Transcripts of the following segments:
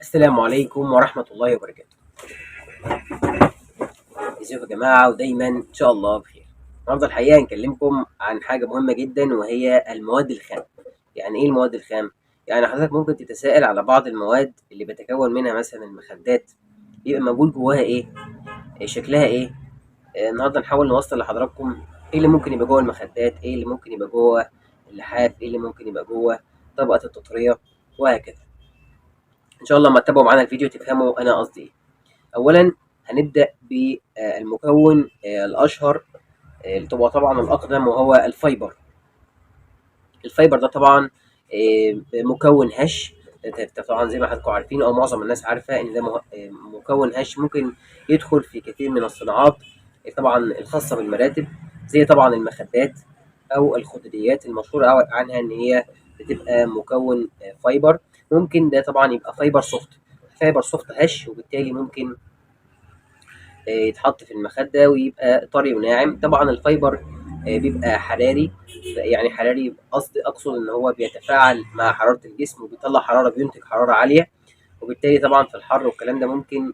السلام عليكم ورحمة الله وبركاته. ازيكم يا جماعة؟ ودايما ان شاء الله بخير. النهارده الحقيقة هنكلمكم عن حاجة مهمة جدا، وهي المواد الخام. يعني ايه المواد الخام؟ يعني حضرتك ممكن تتساءل على بعض المواد اللي بتكون منها مثلا المخدات، بيبقى موجود جواها ايه؟ إيه شكلها ايه؟ النهارده نحاول نوصل لحضراتكم ايه اللي ممكن يبقى جوه المخدات، ايه اللي ممكن يبقى جوه اللحاف، ايه اللي ممكن يبقى جوه طبقة التطرية، وهكذا. ان شاء الله لما تتابعوا معانا الفيديو تفهموا انا قصدي ايه. اولا هنبدا بالمكون الاشهر، اللي هو طبعا الاقدم، وهو ال fiber. ال fiber ده طبعا مكون هش، طبعا زي ما حضراتكم عارفين او معظم الناس عارفه ان ده مكون هش، ممكن يدخل في كثير من الصناعات طبعا الخاصة بالمراتب، زي طبعا المخدات او الخدديات المشهورة عنها ان هي بتبقى مكون fiber. ممكن ده طبعا يبقى fiber soft، fiber soft هش، وبالتالي ممكن يتحط في المخدة ويبقى طري وناعم. طبعا ال fiber بيبقى حراري، يعني حراري قصدي اقصد ان هو بيتفاعل مع حرارة الجسم وبيطلع حرارة، بينتج حرارة عالية، وبالتالي طبعا في الحر والكلام ده ممكن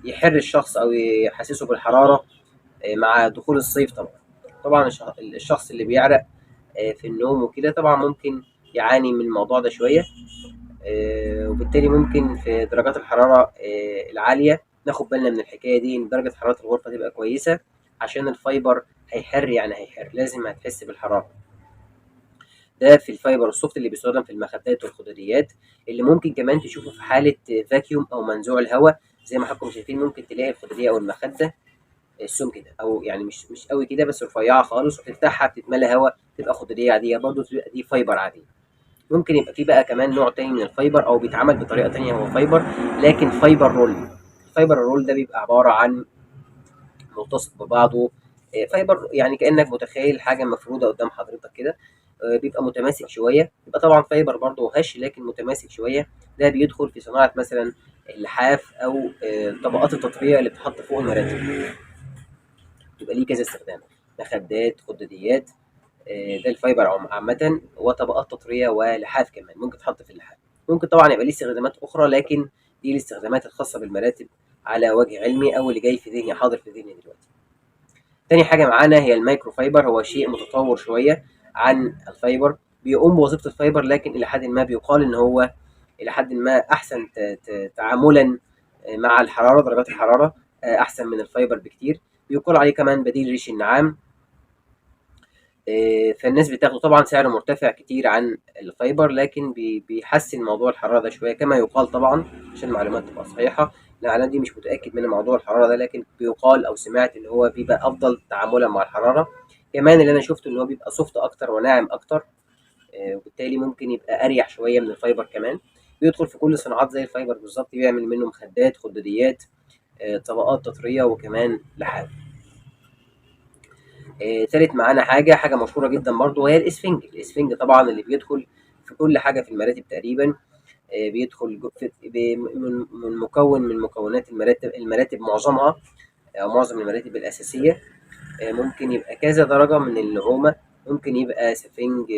يحر الشخص او يحسسه بالحرارة مع دخول الصيف. طبعا الشخص اللي بيعرق في النوم وكده طبعا ممكن يعاني من الموضوع ده شوية، وبالتالي ممكن في درجات الحرارة العالية ناخد بالنا من الحكاية دي، إن درجة حرارة الغرفة تبقى كويسة عشان ال fiber هيحر، يعني هيحر، لازم هتحس بالحرارة. ده في ال fiber ال soft اللي بيستخدم في المخدات والخدديات، اللي ممكن كمان تشوفه في حالة vacuum أو منزوع الهواء. زي ما حضراتكم شايفين ممكن تلاقي الخددية أو المخدة السمك ده، أو يعني مش قوي كده، بس رفيعة خالص، وتفتحها بتتملى هواء، تبقى خددية عادية برضه، تبقى دي fiber عادية. ممكن يبقى في بقى كمان نوع تاني من ال fiber، أو بيتعمل بطريقة تانية، هو fiber لكن fiber roll. ال fiber ال roll ده بيبقى عبارة عن ملتصق ببعضه، fiber يعني كأنك متخيل حاجة مفرودة قدام حضرتك كده، بيبقى متماسك شوية، يبقى طبعا fiber برضه هش لكن متماسك شوية. ده بيدخل في صناعة مثلا اللحاف أو طبقات التطرية اللي بتتحط فوق المراتب. يبقى ليه كذا استخدام، مخدات، خداديات، ده ال fiber عامة، وطبقات تطرية ولحاف كمان ممكن تحط في اللحاف. ممكن طبعا يبقى ليه استخدامات أخرى، لكن دي الاستخدامات الخاصة بالمراتب على وجه علمي أو اللي جاي في ذهني، حاضر في ذهني دلوقتي. تاني حاجة معانا هي المايكرو فايبر. هو شيء متطور شوية عن ال fiber، بيقوم بوظيفة ال fiber، لكن إلى حد ما بيقال إن هو إلى حد ما أحسن تعاملا مع الحرارة، درجات الحرارة أحسن من ال fiber بكتير. بيقال عليه كمان بديل ريش النعام، فالناس بتاخده. طبعا سعره مرتفع كتير عن ال fiber، لكن بيحسن موضوع الحرارة ده شوية كما يقال، طبعا عشان المعلومات تبقى صحيحة. لا، دي مش متأكد من موضوع الحرارة ده، لكن بيقال أو سمعت إن هو بيبقى أفضل تعاملا مع الحرارة. كمان اللي أنا شفته إن هو بيبقى soft أكتر وناعم أكتر، وبالتالي ممكن يبقى أريح شوية من ال fiber. كمان بيدخل في كل الصناعات زي ال fiber بالظبط، بيعمل منه مخدات، خداديات، طبقات تطرية، وكمان لحاف. تالت معانا حاجة مشهورة جدا برضو، وهي الإسفنج. الإسفنج طبعا اللي بيدخل في كل حاجة في المراتب تقريبا، بيدخل من مكون من مكونات المراتب معظمها، أو معظم المراتب الأساسية. ممكن يبقى كذا درجة من النعومة، ممكن يبقى سفنج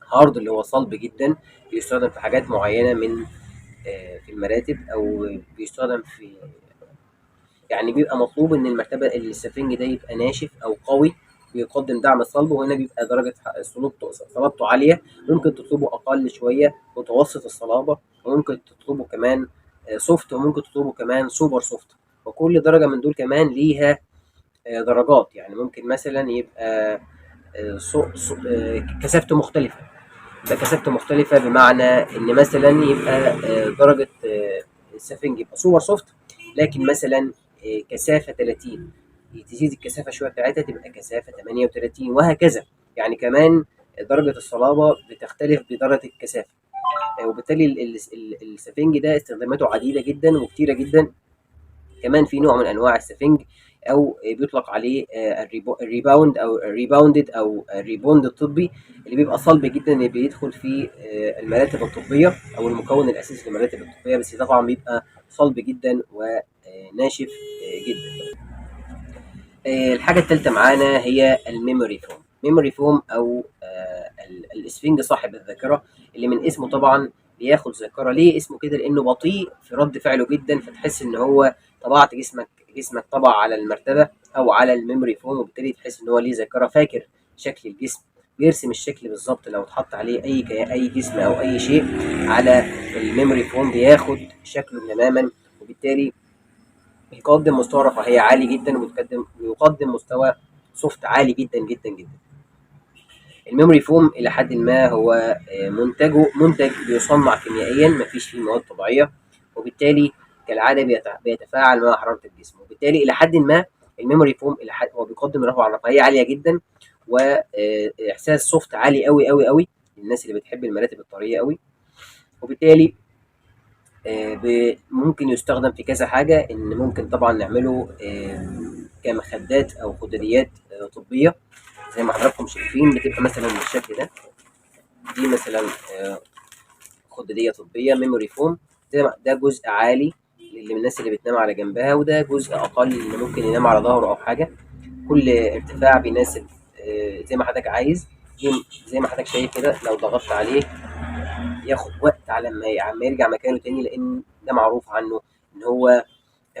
hard اللي هو صلب جدا، بيستخدم في حاجات معينة في المراتب، أو بيستخدم في يعني بيبقى مطلوب إن المرتبة السفنج ده يبقى ناشف أو قوي، بيقدم دعم صلب، وهنا بيبقى درجة صلابته عالية. ممكن تطلبه أقل شوية، متوسط الصلابة، وممكن تطلبه كمان soft، وممكن تطلبه كمان super soft. وكل درجة من دول كمان ليها درجات، يعني ممكن مثلا يبقى كثافته مختلفة، يبقى كثافته مختلفة بمعنى إن مثلا يبقى درجة السفنج يبقى super soft، لكن مثلا كثافة 30، تزيد الكثافة شوية بتاعتها تبقى كثافة 38، وهكذا. يعني كمان درجة الصلابة بتختلف بدرجة الكثافة، وبالتالي السفنج ده استخداماته عديدة جدا وكتيرة جدا. كمان في نوع من أنواع السفنج أو بيطلق عليه ال rebound أو ال rebounded أو ال rebond الطبي، اللي بيبقى صلب جدا، اللي بيدخل في المراتب الطبية أو المكون الأساسي للمراتب الطبية، بس طبعا بيبقى صلب جدا وناشف جدا. الحاجة التالتة معانا هي ال memory foam. memory foam أو الإسفنج صاحب الذاكرة، اللي اللي من اسمه طبعا بياخد ذاكره. ليه اسمه كده؟ لانه بطيء في رد فعله جدا، فتحس ان هو طبعت جسمك طبع على المرتبة او على ال memory foam، وبالتالي تحس ان هو ليه ذاكره، فاكر شكل الجسم، بيرسم الشكل بالظبط. لو اتحط عليه اي جسم او اي شيء على ال memory foam بياخد شكله تماما، وبالتالي بيقدم مستوى رفاهية عالي جدا، ويقدم مستوى soft عالي جدا جدا جدا. ال memory foam الى حد ما هو منتج بيصنع كيميائيا، مفيش فيه مواد طبيعية، وبالتالي كالعادة بيتفاعل مع حرارة الجسم، وبالتالي الى حد ما ال memory foam هو بيقدم رفاهية عالية جدا واحساس soft عالي قوي قوي قوي للناس اللي بتحب المراتب الطريه قوي، وبالتالي ممكن يستخدم في كذا حاجة. ان ممكن طبعا نعمله كمخدات او خداديات طبية زي ما حضراتكم شايفين، بتبقى مثلا بالشكل ده. دي مثلا خداديه طبية memory foam، زي ما ده جزء عالي للناس اللي بتنام على جنبها، وده جزء اقل اللي ممكن ينام على ظهره او حاجة. كل ارتفاع بيناسب زي ما حضرتك عايز. زي ما حضرتك شايف كده، لو ضغطت عليه ياخد وقت على ما يرجع مكانه تاني، لان ده معروف عنه ان هو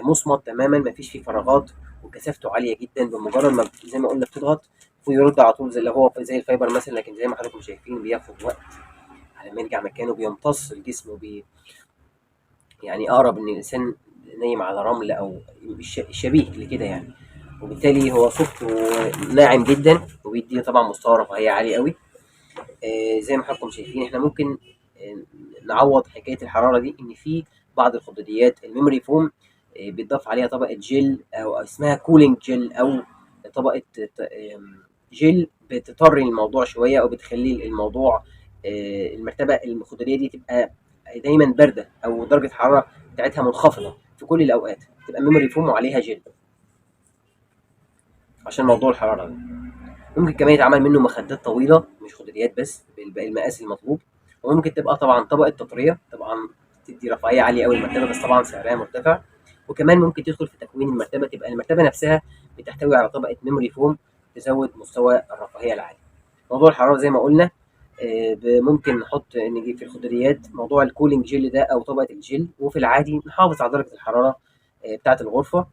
مصمت تماما، مفيش فيه فراغات، وكثافته عالية جدا. بمجرد ما زي ما قلنا بتضغط ويرد على طول، زي اللي هو زي ال fiber مثلا، لكن زي ما حضراتكم شايفين بياخد وقت على ما يرجع مكانه، بيمتص الجسم يعني اقرب ان الانسان نايم على رمل او شبيه لكده يعني، وبالتالي هو soft وناعم جدا، وبيدي طبعا مستوى رفاهية عالي قوي. زي ما حضراتكم شايفين احنا ممكن نعوض حكاية الحرارة دي، ان في بعض الخداديات ال memory foam بيتضاف عليها طبقه جل او اسمها cooling gel، او طبقه جل بتطري الموضوع شوية، او بتخلي الموضوع المرتبة الخداديه دي تبقى دايما باردة، او درجه الحرارة بتاعتها منخفضة في كل الاوقات، تبقى memory foam وعليها جل عشان موضوع الحرارة ده. ممكن كمان يتعمل منه مخدات طويلة، مش خداديات بس، بالمقاس المطلوب. وممكن تبقى طبعا طبقه تطريه، طبعا تدي رفاهية عالية قوي المرتبة، بس طبعا سعرها مرتفع. وكمان ممكن تدخل في تكوين المرتبة، تبقى المرتبة نفسها بتحتوي على طبقه memory foam تزود مستوى الرفاهية العالي. موضوع الحرارة زي ما قلنا ممكن نجيب في الخداديات موضوع ال cooling gel ده او طبقه الجل، وفي العادي نحافظ على درجه الحرارة بتاعه الغرفة.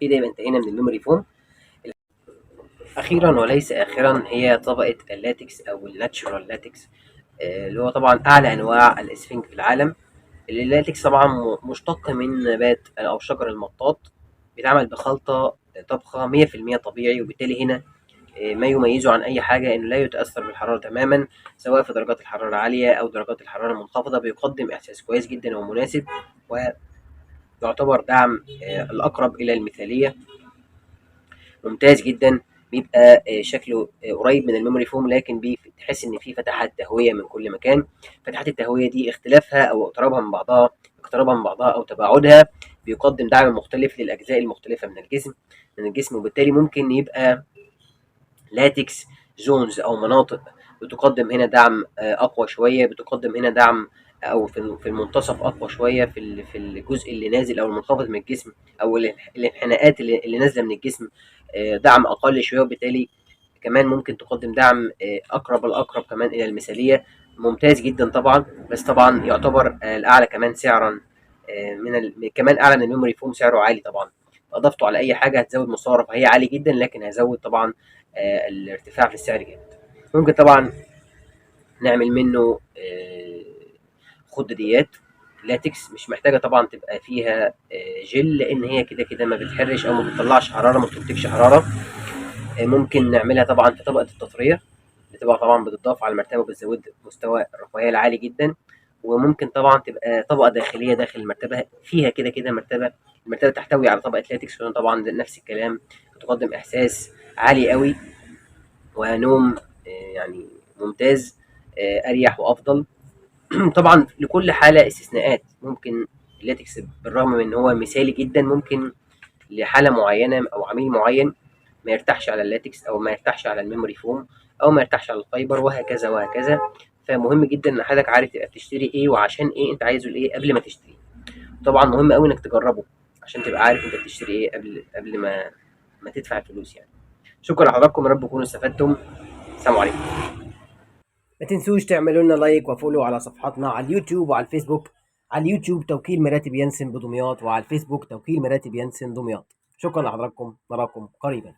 كده يبقى انتهينا من ال memory foam. اخيرا وليس اخرا هي طبقه اللاتكس او ال natural latex، اللي هو طبعا اعلى انواع الاسفنج في العالم. اللاتكس طبعا مشتق من نبات او شجر المطاط، بيتعمل بخلطه طبخه 100% طبيعي، وبالتالي هنا ما يميزه عن اي حاجة انه لا يتاثر بالحرارة تماما، سواء في درجات الحرارة العالية او درجات الحرارة المنخفضة. بيقدم احساس كويس جدا ومناسب، ويعتبر دعم الاقرب الى المثالية، ممتاز جدا. بيبقى شكله قريب من ال memory foam، لكن بتحس ان في فتحات تهوية من كل مكان. فتحات التهويه دي اختلافها او اقترابها من بعضها، اقترابها من بعضها او تباعدها بيقدم دعم مختلف للاجزاء المختلفة من الجسم، وبالتالي ممكن يبقى latex zones او مناطق بتقدم هنا دعم اقوى شوية، بتقدم هنا دعم او في المنتصف اقوى شوية، في الجزء اللي نازل او المنخفض من الجسم، او الانحناءات اللي نازله من الجسم دعم اقل شوية، وبالتالي كمان ممكن تقدم دعم اقرب الاقرب كمان الى المثالية. ممتاز جدا طبعا، بس طبعا يعتبر الاعلى كمان سعرا، من كمان اعلى من ال memory foam، سعره عالي طبعا. اضافته على اي حاجة هتزود مستوى رفاهية عالي جدا، لكن هزود طبعا الارتفاع في السعر جامد. ممكن طبعا نعمل منه خداديات لاتكس، مش محتاجه طبعا تبقى فيها جل، لان هي كده كده ما بتحرش او ما بتطلعش حرارة، ما بتنتجش حرارة. ممكن نعملها طبعا في طبقه التطريه، بتبقى طبعا بتضاف على المرتبة وبتزود مستوى الرفاهية العالي جدا. وممكن طبعا تبقى طبقه داخلية داخل المرتبة، فيها كده كده المرتبة تحتوي على طبقه لاتكس، وهنا طبعا نفس الكلام بتقدم احساس عالي قوي ونوم يعني ممتاز، اريح وافضل. طبعا لكل حاله استثناءات، ممكن اللاتكس بالرغم من ان هو مثالي جدا، ممكن لحاله معينة او عميل معين ما يرتاحش على اللاتكس، او ما يرتاحش على ال memory foam، او ما يرتاحش على ال fiber، وهكذا وهكذا. فمهم جدا ان حضرتك عارف تبقى بتشتري ايه وعشان ايه، انت عايزه لايه قبل ما تشتري. طبعا مهم قوي انك تجربه عشان تبقى عارف انت بتشتري ايه قبل ما تدفع الفلوس يعني. شكرا لحضراتكم، يا رب تكونوا استفدتم. السلام عليكم. ما تنسوش تعملوا لنا like و follow على صفحاتنا على اليوتيوب وعلى الفيسبوك. على اليوتيوب توكيل مراتب يانسن بدمياط، وعلى الفيسبوك توكيل مراتب يانسن دمياط. شكرا لحضراتكم، نراكم قريبا.